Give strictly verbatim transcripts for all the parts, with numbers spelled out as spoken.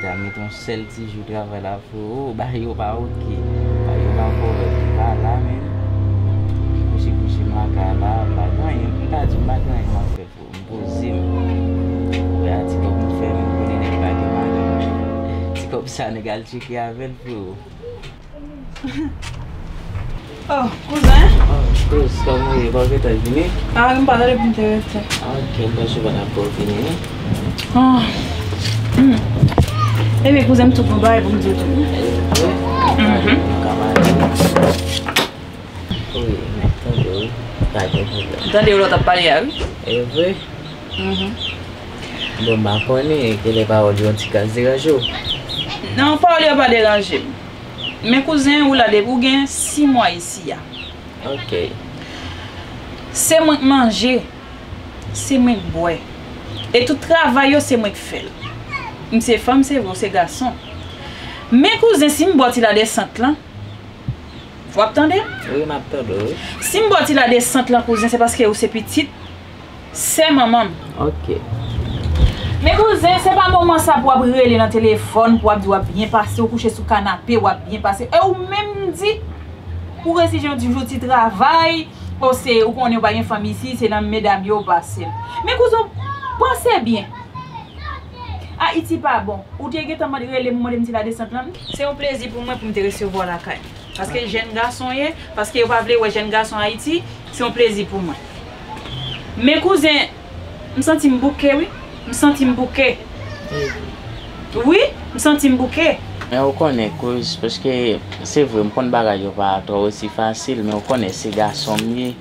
Sa met yon sèl ti jou travay la, frero, bagay yo pa oke. Bagay yo pa kòrèk, li pa la menm. Kouche, kouche m lakay la, m pa gen anyen, m ka di m pa gen anyen m ap fè, frero. M poze m. Ou wè a ti kòb m fè, m konnen nèg pa gen madanm. Ti kòb sa, nèg al tcheke avè l, frero. Oh, kouzen. Oh, kouz, kòman w ye? Pa w gentan vini? Ah, m pa tande pou m te rete. Ah, ok, m panse w pa t ap vini, non? Ah. Hmm. Ebyen, kouzen, m tou gon bagay pou m di w tou. Mhm. Wi, m ap tande w. Pa gen pwoblèm. M tande w lè w t ap pale a, wi. E vre? Mhm. Bon, m pa konnen, genlè pawòl yo yon ti kras deranje w. Non, pawòl yo pa deranje m. Men kouzen, ou la depi w gen sis mwa isi a. Ok. Se mwen k manje, se mwen k bwè. E tout travay yo, se mwen k fè l. M se fanm, se vre, ou se gason. Men kouzen, si m ba w ti ladesant lan, w ap tande m? Wi, m ap tande w, wi. Si m ba w ti ladesant lan, kouzen, se paske ou se pitit sè manman m. Ok. Men kouzen, se pa moman sa pou w ap rele nan telefòn, pou w ap di w ap byen pase, ou kouche sou kanape, w ap byen pase. E ou menm m di, ou resi jan w di jou ti travay, o se, ou konnen ou pa gen fanm isi, se nan men medam yo w pase l. Men kouzen, panse byen. Ayiti pa bon. Ou te gentan mande, rele m, mande m ti ladesant lan. Se yon plezi pou mwen pou m te resevwa w lakay. Paske jèn gason w ye, paske yo pa vle wè jèn gason Ayiti, se yon plezi pou mwen. Men kouzen, m santi m bouke, wi. M santi m bouke. Wi, m santi m bouke. Men ou konnen, kouz, paske se vre, m konn bagay yo pa twò osi fasil, men ou konnen se gason m ye,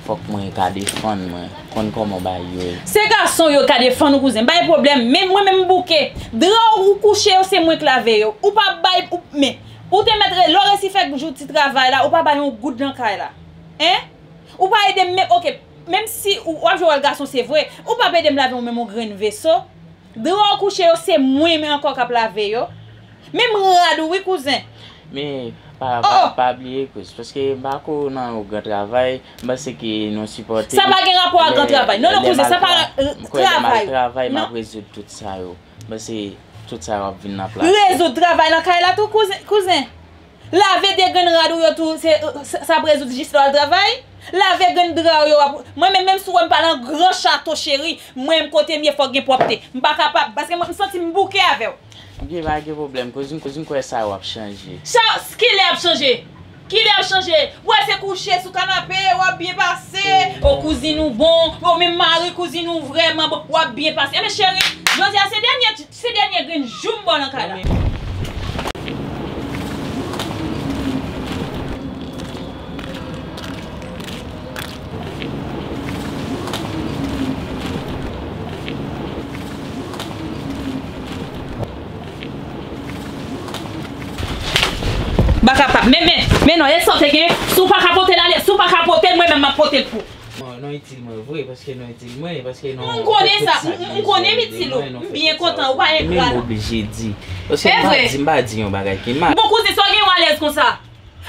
fòk mwen ka defann mwen, konn kòman bagay yo ye. Se gason yo ka defann ou, kouzen, pa gen pwoblèm, men mwen menm m bouke. Dra ou kouche yo, se mwen k lave yo. Ou pa bay, ou, men, ou te mèt re-, lè w resi fè jou ti travay la, ou pa bay yon goud nan kay la. Hein? Ou pa ede m menm, ok, menm si ou, w ap jwe wòl gason, se vre, ou p ap ede m lave yon menm yon grenn veso. Dra w kouche yo, se mwen menm ankò k ap lave yo. Menm rad ou, wi, kouzen. Men, pa, pa, pa bliye, kouz, paske m pa ko nan yon gran travay, m panse ke nou sipòte. Sa pa gen rapò ak gran travay. Non, non, kouzen, sa pa, euh, travay. M kwè lè m al travay, m ap rezoud tout sa yo. M panse tout sa yo ap vin nan plas. Rezoud travay nan kay la tou, kouzen, kouzen. Lave de grenn rad ou yo tou, se, sa, sa ap rezoud jis lè w al travay. Lave grenn dra w yo ap, mwen menm, menm si w wè m pa nan gran chato cheri, mwen menm kote m ye fòk gen pwòpte. M pa kapab, paske mwen, m santi m bouke avè w. Ok, pa gen pwoblèm, kouz, kouz, m kwè sa yo ap chanje. Sa, kilè ap chanje? Kilè ap chanje? W wè se kouche sou kanape, w ap byen pase. O kouzin ou bon, o menm mari kouzin ou vrèman bon, w ap byen pase. Enben cheri, jodi a se dènye, se dènye grenn jou m ba w nan kay la. M pa kapab. Men, men, men non, e sa w te gen. Si w pa ka pote l ale, si w pa ka pote l, mwen menm m ap pote l pou. Non, non, itil mwen vre, paske non, itil mwen, paske non. M konnen sa, m, m konnen m itil ou, m byen kontan, ou pa engra non. Men m oblije di. Paske m pa di, m pa di yon bagay ki mal. Bon, kouzen, sa w gen w alèz konsa?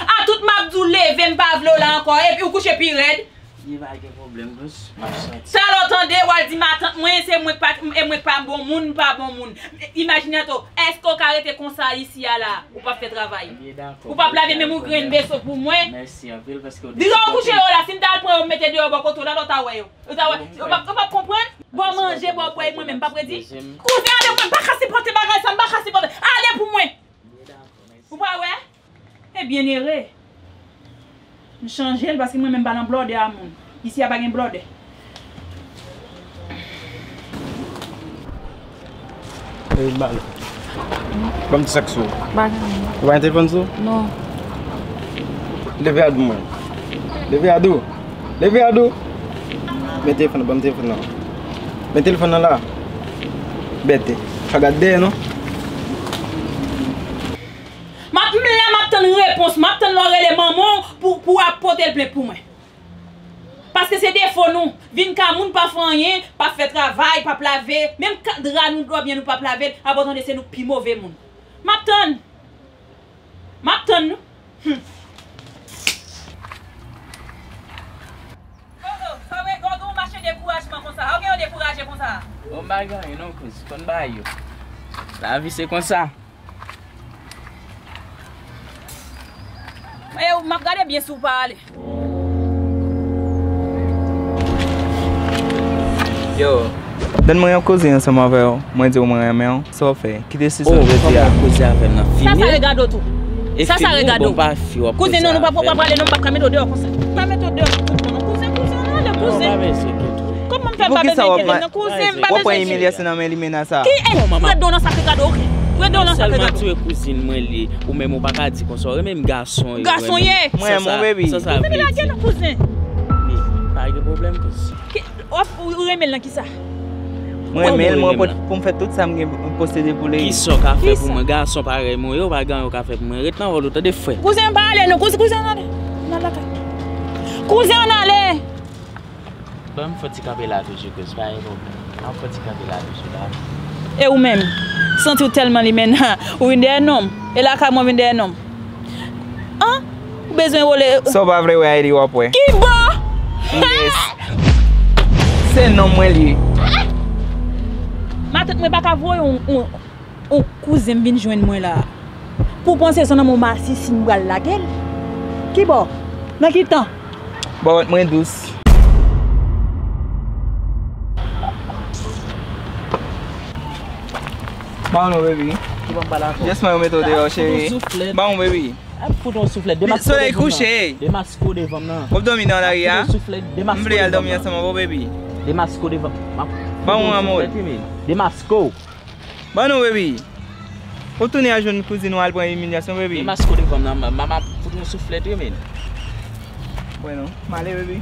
A tout m ap di w leve, m pa vle w la ankò, epi w kouche pi rèd. Li pa gen pwoblèm, bro. M ap soti. Talè w tande, w al di matant mwen, se mwen k pa, e mwen k pa bon moun, m pa bon moun. Imajine tò, èske w ka rete konsa isi a la? Ou p ap fè travay. Ou p ap lave menm yon grenn veso pou mwen. Mèsi anpil paske w te sipote m. Dra w kouche yo la, si m ta al pran yo, m mete deyò bò kote w la, lè w ta wè yo. Ou ta wè, ou p ap, ou p ap konprann? Ba w manje, ba w bwè, e mwen menm, m p ap redi. Kouzen, ale mwen, m pa ka sipòte bagay sa, m pa ka sipòte. Ale pou mwen. Ou pa wè? E byen ere. M chanje l paske mwen menm pa nan blòdè a moun. Isi a pa gen blòdè. Ey, bal. Ban m ti sak sou ou. Bagay. Ou pa gen telefòn sou ou? Non. Leve a dou mwen. Leve a dou. Leve a dou. Men telefòn nan, ban m telefòn nan. Men telefòn nan la. Bèt. Pa gad dèyè non. M ap, m la, m ap tann repons. M ap tann lè w rele manman w pou, pou w ap pote l plent pou mwen. Paske se defo nou. Vin ka moun pa fè anyen, pa fè travay, pa lave. Menm ka, dra nou, dòmi an nou p ap lave l. Apre w tande se nou k pi move moun. M ap tann. M ap tann nou. Hmm. Oh, oh, sa w gen, w gen yon mache dekourajman konsa. Sa w gen yon dekouraje konsa. Bon, m pa gen anyen non, kouz. Konn bagay yo. Lavi se konsa. E, m ap gade byen si w pa ale. Yo. Tann mwen ap koze ansanm avè w. Mwen di w mwen renmen w. Sa w fè? Ki desizyon w jodi a? Kòman w ap koze avè m nan? Fini? Sa sa regade w tou? Sa sa regade w? Kouzen, non, nou pa pale, non, m p ap ka mete w deyò konsa. Pa mete w deyò pou tout moun, non. Kouzen, kouzen, ann ale, kouzen. Kòman m fè m pa bezwen enkyete m nan? Kouzen, m pa bezwen enkyete m. W ap pran imilyasyon nan men limena sa. Ki, ey, rete deyò nan sa k regade w, oke? Rete deyò nan sa k regade w. Sèlman tire kouzin mwen li, ou menm ou pa ka di konsa, ou renmen m gason. Gason ye. Mwen, mon baby. Kouzen, lage non, kouzen. Pa gen pwoblèm, kouzen. Ki, w ap, ou renmen l nan kisa? Mwen renmen l, mwen pot pou m fè tout sa m gen posede pou li. Kisa w ka fè pou mwen? Gason parèy mwen yo, pa gen anyen w ka fè pou mwen. Ret nan wòl ou, tande, frè. Kouzen, pa ale non, kouzen, kouzen, ann ale. Ann al lakay. Kouzen, ann ale. Ban m fè ti kanpe la toujou, kouz, pa gen pwoblèm. Ban m fè ti kanpe la toujou, la. E ou menm? Santi w tèlman limena, ou vin dèyè nonm. E lakay mwen vin dèyè nonm. An? Ou bezwen wole. Sa w pa vle wè a, Eli, w ap wè. Ki bò? Yes. Se nonm mwen li ye. Matant mwen pa ka voye yon, yon, yon kouzen m vin jwenn mwen la. Pou w panse se nan men yon masisi m pral lage l. Ki bò? Nan ki tan? Bò, mwen dous. Ba w non, baby. Ki ban m pale avè w? Just mwen yo mete w deyò, cheri. Ba w, baby. Ap fout yon souflèt. Solèy kouche. Demaske w devan m nan. W ap dòmi nan lari a? M vle al dòmi ansanm avè w, baby. Demaske w devan m. Ba w, amor. Demaske w. Ban nou, baby. Ou tounen al jwenn kouzin ou al pran imilyasyon, baby. Demaske w devan m nan, m ap fout yon souflèt, wi, men. Wè non. M ale, baby.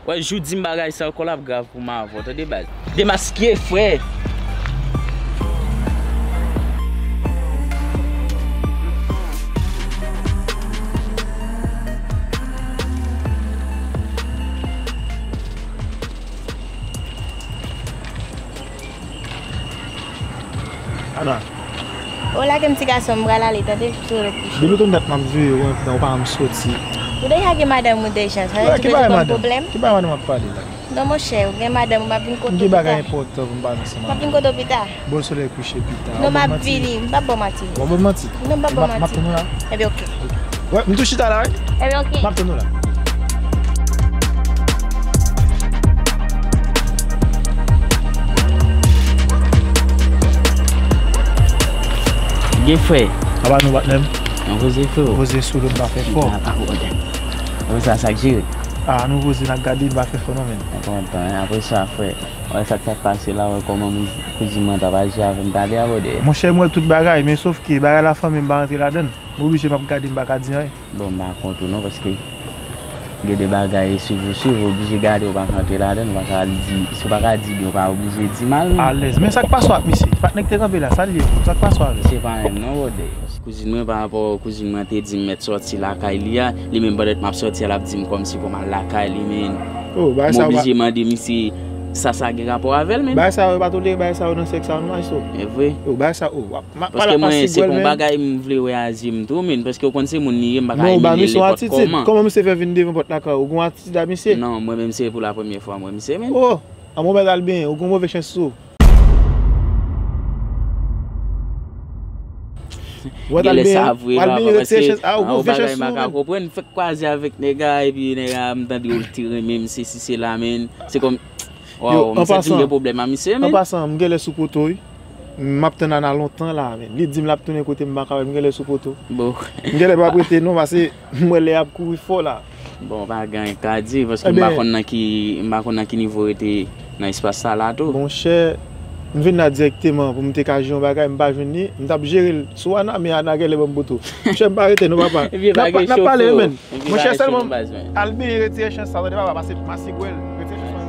Wè, jou di m bagay sa yo, kò l ap grav pou m avè w, tande, baz. Demaske, frè. Ana. O, lage m ti gason, m pral ale, tande, sou lòt kouche. Depi tout dat m ap veye w anndan, ou pa janm soti. Ou deja gen madanm ou deja, sa vle di bezwen ban m pwoblèm? Ki bagay madanm ap pale la? Non, monchè, ou gen madanm, ou m ap vin kote w pita. M gen bagay enpòtan pou m pale ansanm avè w. M ap vin kote w pita. Bon, solèy kouche pita. Non, m ap vini, m p ap ba w manti. W ap ba m manti? Non, m p ap ba w manti. M ap tann ou la. Ebyen, oke. Wè, m tou chita la, wi. Ebyen, oke. M ap tann ou la. Gen frè. Apa nou, patnè m? Yon koze, frè. Koze sou do m pa fè fò. Apa sa, sa k jere? A, nou poze n ap gade, n pa fè fò non, men. Mwen kontan, apre sa, frè, wè sa k t ap pase la, wè kòman kouzin mwen t ap aji avè m, tande, abòde. Monchè, m wè tout bagay, men sòf ke bagay la fanmi m pa rantre ladann. M oblije m ap gade, m pa ka di anyen. Bon, m pa kont ou non, paske gen de bagay, swiv ou swiv, ou oblije gade, ou pa ka rantre ladann, ou pa ka di, si w pa ka di byen, ou pa oblije di mal non. Alèz. Men sa k pase w ak misye? Patnè k te kanpe la, sa l ye pou ou? Sa k pase w avè l? Se pa menm non, bòde. Kouzin mwen, pa rapò kouzin mwen te di m mèt sòti lakay li a, li menm pandan m ap sòti a, l ap di m kòmsi pou m al lakay li, men. Oh, bagay sa yo pa. M oblije mande misye sa, sa gen rapò avè l, men. Bagay sa yo pa tolere, bagay sa yo nan sèks sa yo non, maestro. E vre? Oh, bagay sa, oh, w ap, m ap pale ak masigwèl, men. Paske mwen, se pa yon bagay m vle wè a zye m tou, men, paske w konn se moun li ye, m pa ka imilye l nenpòt kòman. Kòman misye fè vin devan pòt lakay ou? Ou gon atitid a misye? Non, mwen menm se pou la premyè fwa m wè misye, men. Oh! An, mwen mèt al benyen, ou gon move chans sou ou. Genlè sa vre, papa, paske an, yon bagay m pa ka konprann. M fèk kwaze avèk nèg la, epi nèg la, m tande w, l te renmen m, sesi, sela, men. Se kòm, waw, m santi m gen pwoblèm a misye, men. An pasan, m genlè sou poto, wi. M ap tann Ana lontan la, men. Li di m l ap tounen kote m pa ka wè l, m genlè sou poto. Bon. M genlè p ap rete non, paske m wè lè ap kouri fò la. Bon, pa gen anyen ka di, paske m pa konn nan ki, m pa konn nan ki nivo w rete nan espas sa la tou. Monchè, m vin la dirèkteman pou m te ka jere yon bagay, m pa jwenn li. M t ap jere l sou Ana, men Ana genlè ban m poto. Monchè, m pa rete non, papa. N ap pale, wi, men. Monchè, sèlman al benyen, retire chans sa, tande, papa, pase masigwèl, retire chans sa.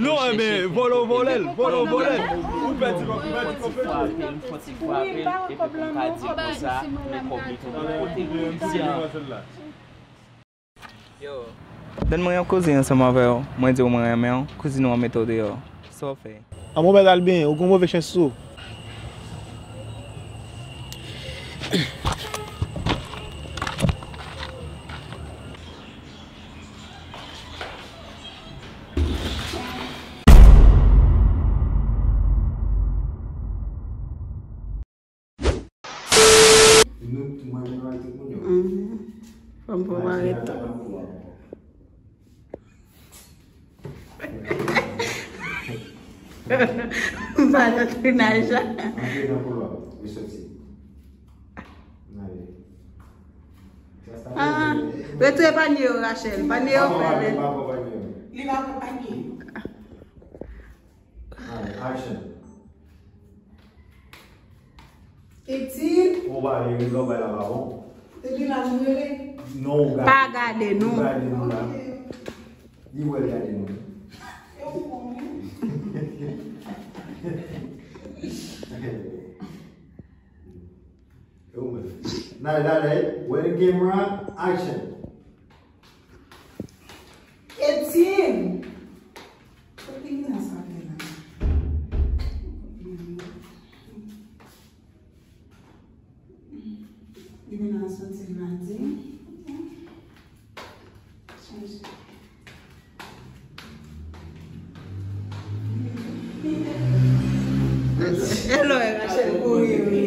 Non, enben, vòlè w vòlè l, vòlè w vòlè l. Ou pèdi, ou pèdi konfyans. M fon ti frape l, epi pou m ka di konsa, men kòb li tou pou kote l. Yo. Tann mwen ap koze ansanm avè w, mwen di w mwen renmen w, kouzin ou an mete w deyò. Sa w fè? An, mwen mèt al benyen, ou gon move chans sou ou. Bon, m arete. M pa nan trinaj la. Antre nan koulwa, resòti. N ale. Ah, retire panye yo, Rachel. Panye yo fèmen. Li pa pran panye yo. N ale, action. Etil. Ou pa vle ri lè w bay la pa bon. Epi la nou rele. Non, ou gade. Pa gade nou. Ou gade nou la. Li wè l gade nou. E ou konnen. E ou menm. N ale, n ale. Where the camera, action. Etil. Kote Mina sa fè la? Li vin nan soti madi. Chanje. Hello, Rachel, kouri, wi.